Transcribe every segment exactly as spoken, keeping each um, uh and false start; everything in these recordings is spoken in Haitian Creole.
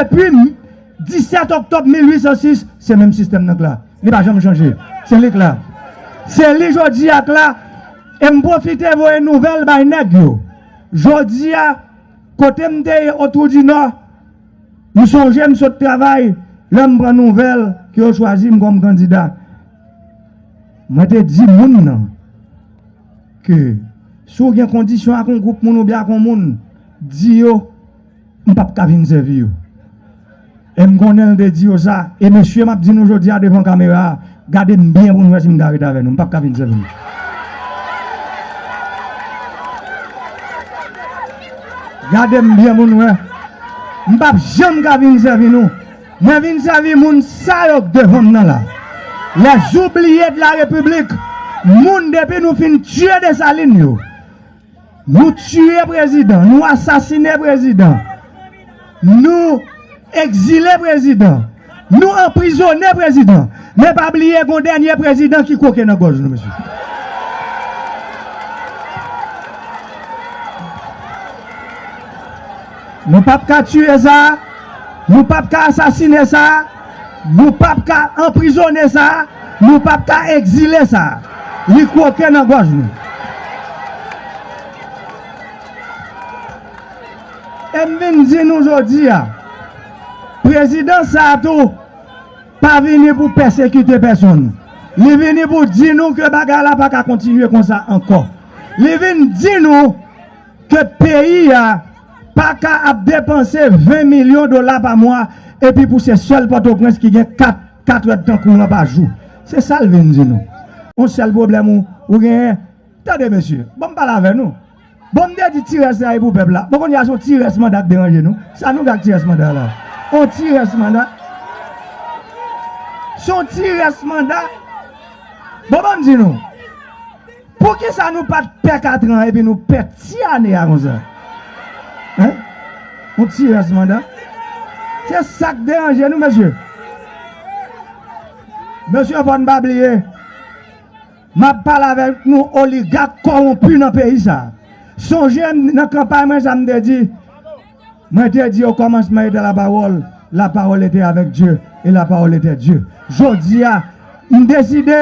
Depi disèt oktòb mil uit san sis, se menm sistèm nan k la. Li pa janm chanje. Se li k la. Se li jodi a k la. E m pwofite voye nouvèl bay nèg yo. Jodi a, kote m te ye Otwou di Nò, m sonje m sot travay, lè m pran nouvèl ke yo chwazi m kòm kandida. Mwen te di moun nan ke si w gen kondisyon ak yon gwoup moun oubyen ak yon moun, di yo, m p ap ka vin sèvi yo. E m konnen l te di yo sa. E mesye, m ap di nou jodi a devan kamera a, gade m byen pou nou wè si m ka ret avè nou. M p ap ka vin sèvi nou. Gade m byen pou nou wè. M p ap janm ka vin sèvi nou. Mwen vin sèvi moun sa yo k devan m nan la. Les oubliés de la République. Moun depi nou fin tiye Desalin yo. Nou tiye prezidan, nou asasinen prezidan, nou egzile prezidan, nou anprizone prezidan. Men pa bliye gon dènye prezidan ki kwoke nan gòj nou, mesye. Nou p ap ka tiye sa, nou p ap ka asasinen sa, nou p ap ka anprizone sa, nou p ap ka egzile sa. Li kwoke nan gòj nou. E m vin di nou jodi a, prezidan sa a tou pa vini pou pèsekite pèsonn. Li vini pou di nou ke bagay la pa ka kontinye konsa ankò. Li vin di nou ke peyi a pa ka ap depanse ven milyon dola pa mwa, epi pou se sèl Pòtoprens ki gen kat, kat èdtan kouran pa jou. Se sa l vin di nou. Yon sèl pwoblèm ou, ou genyen, tande mesye, ban m pale avè nou. Bon, m te di ti rès la e pou pèp la. Bon, kounye a se yon ti rès manda k deranje nou. Sa nou gen ak ti rès manda la? Yon ti rès manda. Se yon ti rès manda. Bon, ban m di nou. Poukisa nou pa t pè katran epi nou pè ti ane a konsa? Hein? Yon ti rès manda. Se sa k deranje nou, mesye. Mesye, fò n pa bliye. M ap pale avèk nou oligak kòwonpi nan peyi sa. Sonje m nan kanpay mwen sa m te di. Mwen te di o kòmansman était la parole, la parole était avec Dieu, et la parole était Dieu. Jodi a, m deside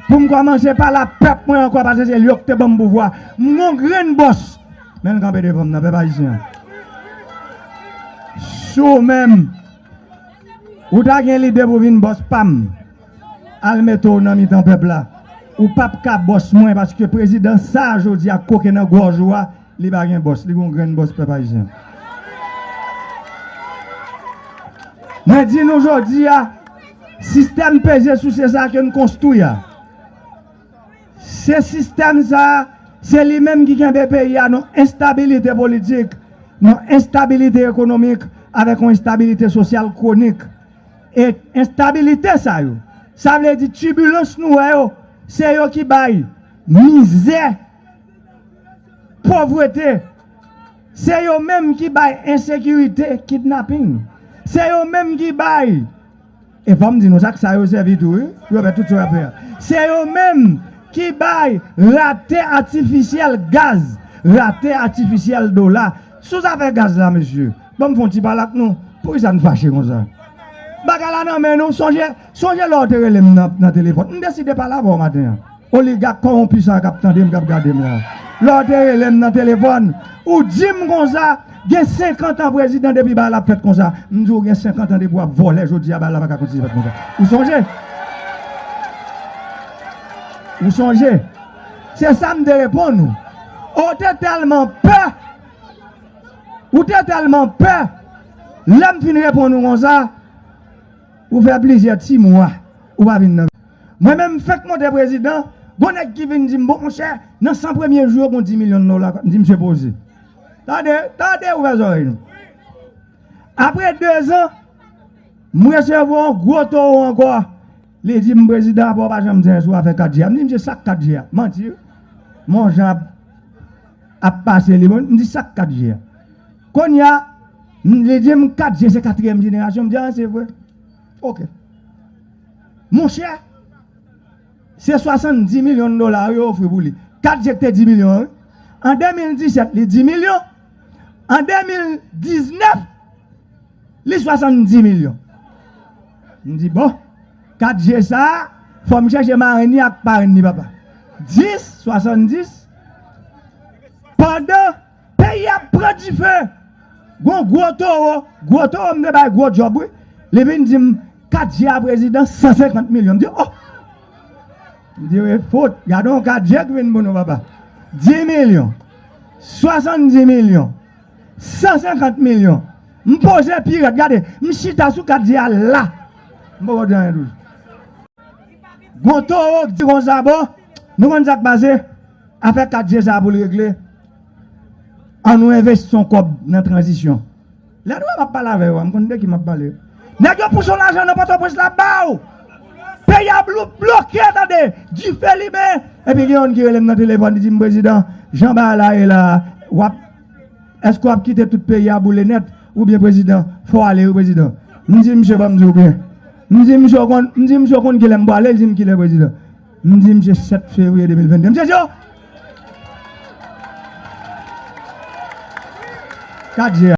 pou m kòmanse pale a pèp mwen ankò, paske se li yo ki te ban m pouvwa. M gon grenn bòs, men l kanpe devan m nan, pèp ayisyen an. Si w menm, ou ta gen lide pou vin bòs pa m, al mete w nan mitan pèp la. Ou p ap ka bòs mwen, paske prezidan sa a jodi a koke nan gòj ou a, li pa gen bòs, li gon grenn bòs pèp ayisyen. Mwen di nou jodi a, sistèm peze souse sa ke n konstwi a. Se sistèm sa a, se li menm ki kenbe peyi a nan enstabilite politik, nan enstabilite ekonomik, avèk yon enstabilite sosyal kwonik. E enstabilite sa yo, sa vle di tibilans nou wè yo, se yo ki bay mizè, povrete, se yo menm ki bay ensekirite, kidnaping, se yo menm ki bay, e fò m di nou sa, sa yo sèvi tou, wi, pou yo fè tout sa yo ap fè a. Se yo menm ki bay rate atifisyèl gaz, rate atifisyèl dola. Sou zafè gaz la, mesye, ban m fè yon ti pale ak nou. Poukisa n fache konsa? Bagay la nan men nou. Sonje, sonje lè w te rele m nan, nan telefòn. M deside pale avè w maten an. Oligak kòwonpi sa k ap tande m, k ap gade m la. Lè w te rele m nan telefòn, ou di m konsa, gen senkant an prezidan depi bagay la ap fèt konsa. M di w gen senkant an depi w ap vòlè, jodi a bagay la pa ka kontinye fèt konsa. Ou sonje? Ou sonje? Se sa m te reponn ou. Ou te tèlman pè. Ou te tèlman pè. Lè m fin reponn ou konsa, ou fè plizyè ti mwa, ou pa vin nan. Mwen menm, m fèk monte prezidan, gon nèg ki vin di m, "Bon, monchè, nan san premye jou yo, gon dis milyon dola." M di, "Mesye, poze. Tande, tande, ouvè zòrèy nou." Apre dezan, m resevwa yon gwo towo ankò. Li di m, "Prezidan, apa w pa janm di anyen sou afè kat G a?" M di, "Mesye, sa k kat G a?" Manti, wi. Men yon jan ap, ap pase li, bon, m di, "Sa k kat G a?" Kounye a, m, li di m, "Kat G se katriyèm jenerasyon." M di, "A, se vre." Oke. Monchè, se swasanndis milyon dola yo ofri pou li. Kat G te dis milyon an, wi. An de mil disèt, li dis milyon. An de mil diznèf, Li swasanndis milyon. M di, bon, kat G sa a, fò m chèche marenn li ak parenn li, papa. Dis, swasanndis. Pandan peyi a ap pran dife, gon gwo towo, gwo towo m te bay gwo djòb, wi. Li vin di m, kat G a prezidan, san senkant milyon. M di, oh! M di, wi, fout, gade yon kat G ki vin pou nou, papa. Dis milyon, swasanndis milyon, san senkant milyon. M poze pi rèd, gade, m chita sou kat G a la. M poko di anyen toujou. Gon towo k di konsa, bon, nou konn sa k pase? Afè kat G sa a pou l regle, ann nou envesti yon kòb nan tranzisyon. Lè nou wè m ap pale avè yo a, m konn de ki m ap pale. Nèg yo pouse yon lajan nan Pòtoprens la ba w. Peyi a blou-, bloke, tande. Dife limen. Epi gen youn ki rele m nan telefòn, li di m, prezidan, jan bagay la ye la, w ap, èske w ap kite tout peyi a boule nèt? Oubyen, prezidan, fò w ale, wi, prezidan. M di misye, ban m di w byen. M di misye, w konn, m di misye, w konn kilè m prale? Li di m kilè, prezidan. M di misye, sèt fevriye de mil venn de. Misye di, oh! Kat G a.